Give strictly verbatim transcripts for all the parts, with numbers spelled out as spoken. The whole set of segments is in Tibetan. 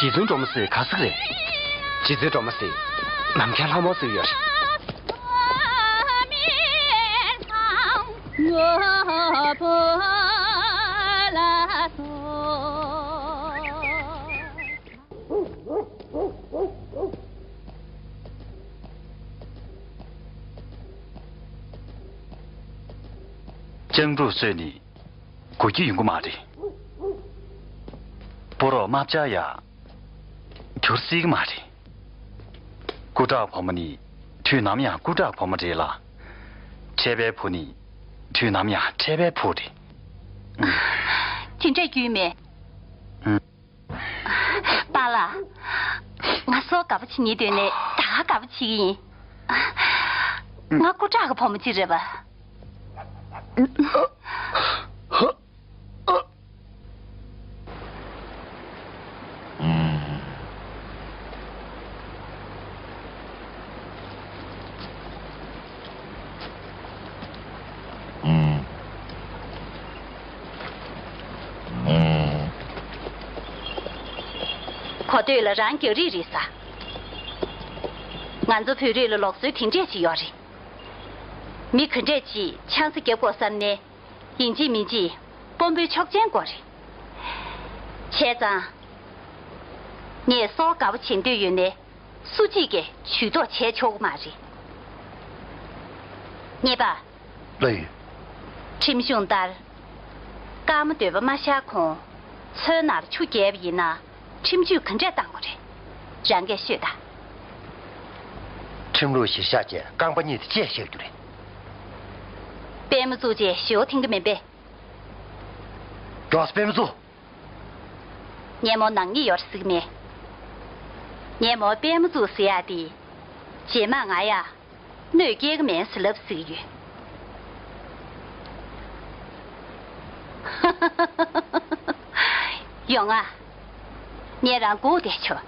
རྗེ་བཙུན་སྒྲོལ་མ་ཟེར་ག་ཟིག་རེད། རྗེ་བཙུན་སྒྲོལ་མ་ཟེར་ནམ་མཁའི་ལྷ་མོ་ཟེར་ཡོད་རེད། སྤྱང་ཕྲུག་གསོས་ནས་སྒུག་རྒྱུ་ཡོང་གི་མ་རེད། ཕོ་རོག་རྨ་བྱ་ཡ་འགྱུར་སྲིད་ཀྱི་མ་རེད། སྐུ་དྲག་བུ་མོ་ནི་དུས་ནམ་ཡང་སྐུ་དྲག་བུ་མོ་རེད་ལ། འཕྲད་པའི་བུ་ནི་དུས་ནམ་ཡང་འཕྲད་པའི་བུ་རེད། དེ་འདྲ་རྒྱུས་མེད། ཨུམ། པཱ་ལགས། ང་སྲོག་དགའ་པོ་བྱེད་སྙིང་འདོད་ནས་ད་ག་དགའ་པོ་བྱེད་ཀྱི་ཡིན། ང་སྐུ་དྲག་གི་བུ་མོ་གཅིག་རེད་པ། གོ་ཐོས་ལ་རང་རྒྱག་རིགས་རེད་ས། ང་ཚོ་བོད་རིགས་ལ་ལུགས་སྲོལ་དེ་འདྲས་ཅིག་ཡོད་རེད། མི་ག་འདྲས་ཅིག་ཆང་ས་རྒྱབ་དགོས་བསམ་ནས། ཡིན་གཅིག་མིན་གཅིག་དཔོན་པོའི་ཆོག་མཆན་དགོས་རེད། བྱས་ཙང་། ངས་སྲོག་དགའ་པོ་བྱེད་འདོད་ཡོད་ནའི། སུ་གཅིག་གིས་ཇུས་གཏོགས་བྱས་ཆོག་གི་མ་རེད། ངེས་པ། ལགས་ཡོད། ཁྲིམས་གཞུང་ལྟར། སྐར་མ་འདོད་པ་མ་ཤར་གོང་། མཚོའི་ནང་ལ་ཆུ་བརྒལ་བ་ཡིན་ན། ཁྲིམས་གཅོད་ག་འདྲས་བཏང་དགོས་རེད། རང་གིས་ཤོད་དང་། ཁྲིམས་ལུགས་གཞིར་བཞག་བྱས་རྐང་པ་གཉིས་དེ་བཅད་བཞག་རྒྱུ་རེད། པད་མ་བཙུགས་བྱས་ཞེ་པོ་འཐེན་གྱི་མིན་པས། མགྱོགས་སེ་པད་མ་བཙུགས། སྙེ་མོ་ནག་ཉེས་ཡོད་རེད་ཟེར་གྱི་མེད། སྙེ་མོ་པད་མ་བཙུགས་ཟེར་ཡག་དེ། རྗེས་མ་ང་ཡ། གནོད་སྐྱེལ་གྱི་མིན་ཟེར་ལབ་ཟེར་གྱི་ཡོད། ཡོང་ང་། ངས་རང་སྒུག་བསྡད་ཆོག་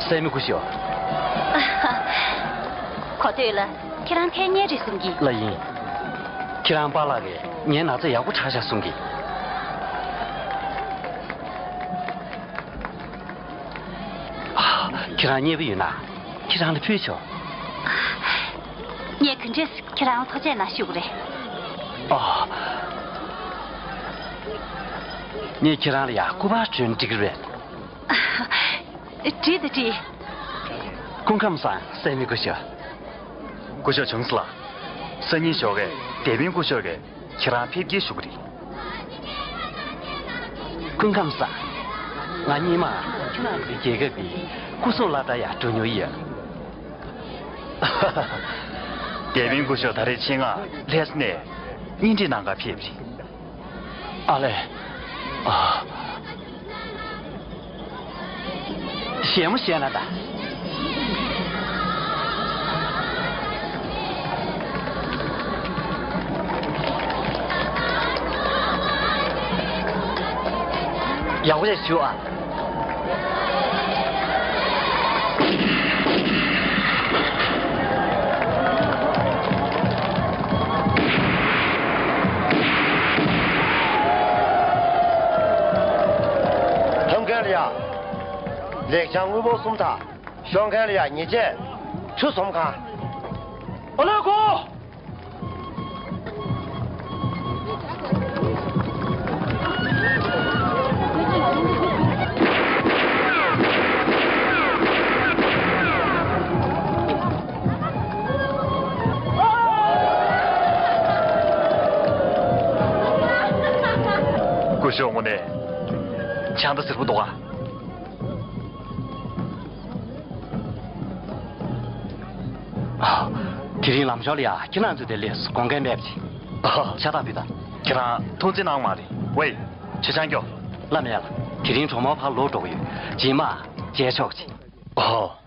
སྲས་མོ་སྐུ་ཞབས། གོ་ཐོས་ལ་ཁྱེད་རང་ཐད་རྙེད་རེད་གསུང་གི། ལགས་ཡིན། ཁྱེད་རང་པཱ་ལགས་ཀྱིས་ངའི་ན་ཚ་ཡག་པོ་དྲག་ཤག་གསུང་གི། ཨ། ཁྱེད་རང་མཉེས་པོ་ཡོད་ན། ཁྱེད་རང་ལ་ཕུལ་ཆོག་ངས་ག་འདྲས་ཁྱེད་རང་ལ་ཐུགས་རྗེ་གནང་ཞུ་གི་རེད། ཨ། ངས་ཁྱེད་རང་ལ་ཡ་སྐུ་པར་བསྐྲུན་འགྲིག་གི་རེད། འགྲིག་དང་འགྲིག་སྐུ་ཁམས་བཟང་། སྲས་མོ་སྐུ་ཞབས། སྐུ་ཞབས་བྱུང་སོང་ལགས། སང་ཉིན་ཞོགས་ཀས་སྡེ་དཔོན་སྐུ་ཞབས་ཀྱིས་ཁྱེད་རང་ཕེབས་སྐྱེལ་ཞུ་གི་རེད། སྐུ་ཁམས་བཟང་། ང་སྔོན་མ་ཁྱེད་རང་ཚོའི་རྒྱལ་ཁབ་ཀྱི་སྐུ་སྲུང་སློབ་གྲྭ་ཡར་འགྲོ་མྱོང་ཡོད། སྡེ་དཔོན་སྐུ་ཞབས་ད་རེས་ཆེད་མངགས་ལྷ་ས་ནས་གཉེན་སྒྲིག་གནང་གར་ཕེབས་རེད། ཨ་ལས། ཨ། བཞད་མོ་བཞད་ན་ད། ཡག་པོ་ཞིག་བྱུགས་ཨ། ཐོན་མཁན་ལ་ཡ། ལེགས་བྱང་དངུལ་ཕོར་གསུམ་དང་། ཤོང་མཁན་ལ་ཡ་ཉེས་ཆད་ཆུ་ཟོམ་གང་། ཨ་ལས་གོ། སྐུ་ཞབས་དངོས་གནས་ ཆང་ད་སེར་པོ་འདུག་ག་ཨ། དེ་རིང་ལམ་ཞོར་ལ་ཡ་ཁྱེད་རང་ཚོ་དེ་སླེབས་སོང་། དགོངས་འགལ་མེད་པ་ཅིག་ཨ། ཤ་སྟག་ཕུད་དང་། ཁྱེད་རང་ཐུགས་རྗེ་གནང་མ་རེད། ཝེ། ཆུ་ཆང་སྐྱོ། བླ་མ་ཡ་ལ། དེ་རིང་གྲོགས་མོ་ཕར་ལོག་འགྲོ་གི་ཡོད། རྗེས་མ་མཇལ་ཆོག་ཅིག་ཨ།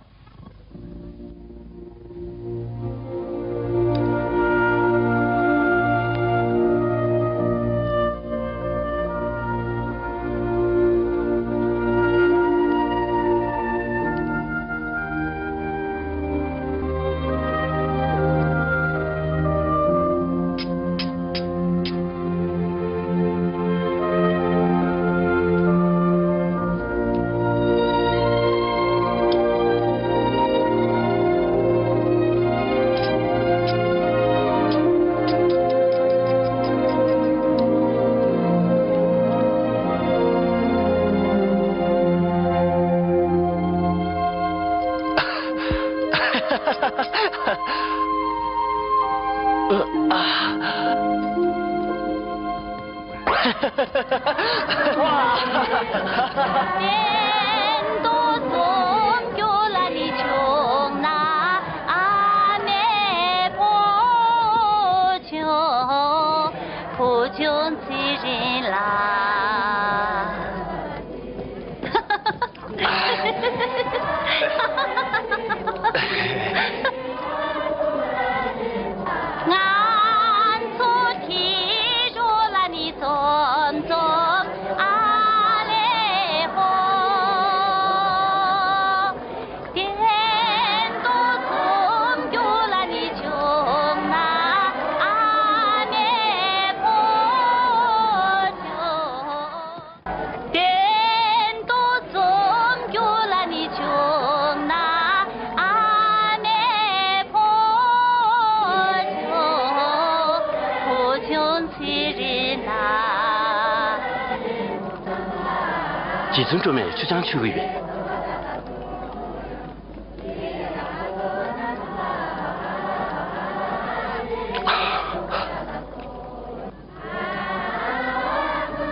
རྗེ་བཙུན་སྒྲོལ་མས་ཆུ་ཆང་མཆོད་ཀྱི་ཡོད་པས།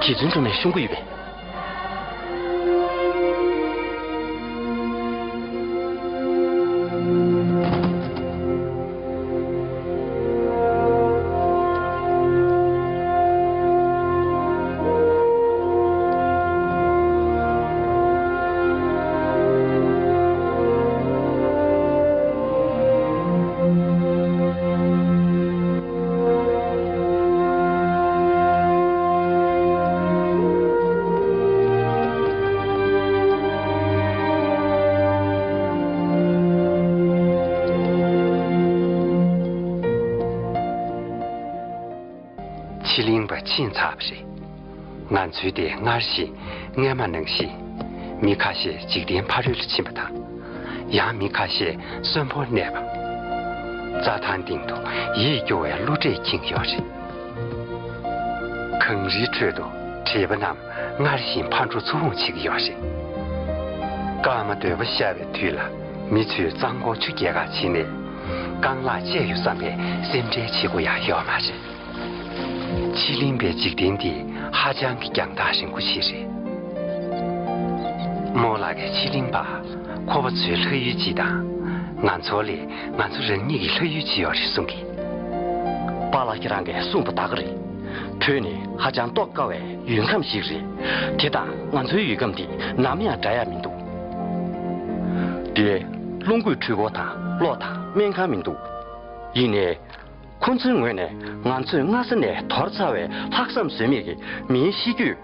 རྗེ་བཙུན་སྒྲོལ་མས་བཤུམ་གྱི་ཡོད་པས། ཕྱི་གླིང་པ་ཕྱིན་ཚར་བ་རེད། ང་ཚོའི་དེ་སྔར་བཞིན་སྔས་མ་ནང་བཞིན། མི་ཁ་ཤས་འཇིག་རྟེན་ཕ་རོལ་ལ་ཕྱིན་པ་དང་། ཡང་མི་ཁ་ཤས་གསོན་པོར་གནས་པ། རྩྭ་ཐང་སྟེང་དུ་ཡིད་སྐྱོ་བའི་གླུ་སྒྲས་ཁེངས་ཡོད་རེད། གངས་རིའི་ཁྲོད་དུ་བགྲེས་པ་རྣམས་སྔར་བཞིན་ཕར་འགྲོ་ཚུར་འོང་བྱེད་ཀྱི་ཡོད་རེད། སྐར་མ་དོད་པོ་ཤར་བའི་དུས་ལ་མི་ཚོས་གཙང་པོ་ཆུ་རྒྱལ་ཁ་བྱས་ནས་རྐང་ལག་བཅད་ཡོད་བསམ་པའི་སེམས་ཁྲལ་བྱེད་དགོས་ཡ་ཡོད་མ་རེད། ཕྱི་གླིང་པའི་འཇིག་རྟེན་འདི་ཧ་ཅང་གི་རྒྱང་ཐག་རིང་པོ་ཞིག་རེད། རྨོ་ལགས་ཀྱིས་ཕྱི་གླིང་པ་ཁོ་པ་ཚོའི་ལྷ་ཡུལ་སྤྱི་དང་། ང་ཚོ་ལས་ང་ཚོ་རང་ཉིད་ཀྱི་ལྷ་ཡུལ་སྤྱི་ཡོད་རེད་གསུང་གི། པཱ་ལགས་ཁྱེད་རང་གིས་གསུངས་པ་ད་ག་རེད། བོད་ནི་ཧ་ཅང་རྟོགས་དཀའ་བའི་ཡུལ་ཁམས་ཤིག་རེད། དེ་དང་ང་ཚོའི་ཡུལ་ཁམས་འདི་ནམ་ཡང་འདྲ་ཡ་མི་འདུག་དེ་རླུང་རྒོད་འཕྲུལ་འཁོར་དང་གློག་དང་སྨན་ཁང་མི་འདུག་ཡིན་ནའི། ཁོ་ཚོའི་ངོས་ནས་ང་ཚོས་སྔ་ས་ནས་དོར་ཚར་བའི་ལྷག་བསམ་ཟོལ་མེད་ཀྱི་མིའི་གཤིས་རྒྱུད།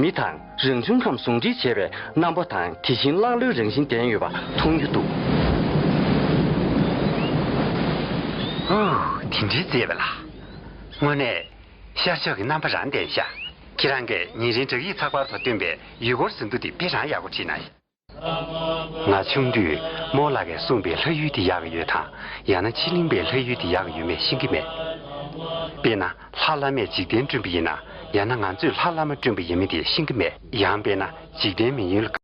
མི་དང་རང་བྱུང་ཁམས་ཟུང་འབྲེལ་བྱས་པའི་རྣམ་པ་དང་དེ་བཞིན་ཀླ་ཀློའི་རང་བཞིན་ལྡན་ཡོད་པ་མཐོང་རྒྱུ་འདུག་ཨོ། དེ་འདྲའི་མཛེས་པ་ལ། དངོས་གནས་ཤར་ཕྱོགས་ཀྱི་རྣམ་པ་རང་ལྡན་ཤག་ཁྱེད་རང་གིས་ཉིན་རེའི་བསྒྲགས་ཡིག་ཚགས་པར་དུ་བཏོན་པའི་ཡུལ་སྐོར་ཟིན་ཐོ་དེ་དཔེ་རང་ཡག་པོ་བྲིས་གནང་། ང་ཆུང་དུས་རྨོ་ལགས་ཀྱིས་གསུངས་པའི་ལྷ་ཡུལ་དེ་ཡག་གི་ཡོད་དང་། ཡང་ན་ཕྱི་གླིང་པའི་ལྷ་ཡུལ་དེ་ཡག་གི་ཡོད་མེད་ཤེས་ཀྱི་མེད། དཔེར་ན་ལྷ་བླ་མས་འཇིག་རྟེན་བསྐྲུན་པ་ཡིན་ན། ཡང་ན་ང་ཚོས་ལྷ་བླ་མ་བསྐྲུན་པ་ཡིན་མིན་དེ་ཤེས་ཀྱི་མེད། ཡང་དཔེར་ན་འཇིག་རྟེན་མི་ཡུལ་ལ།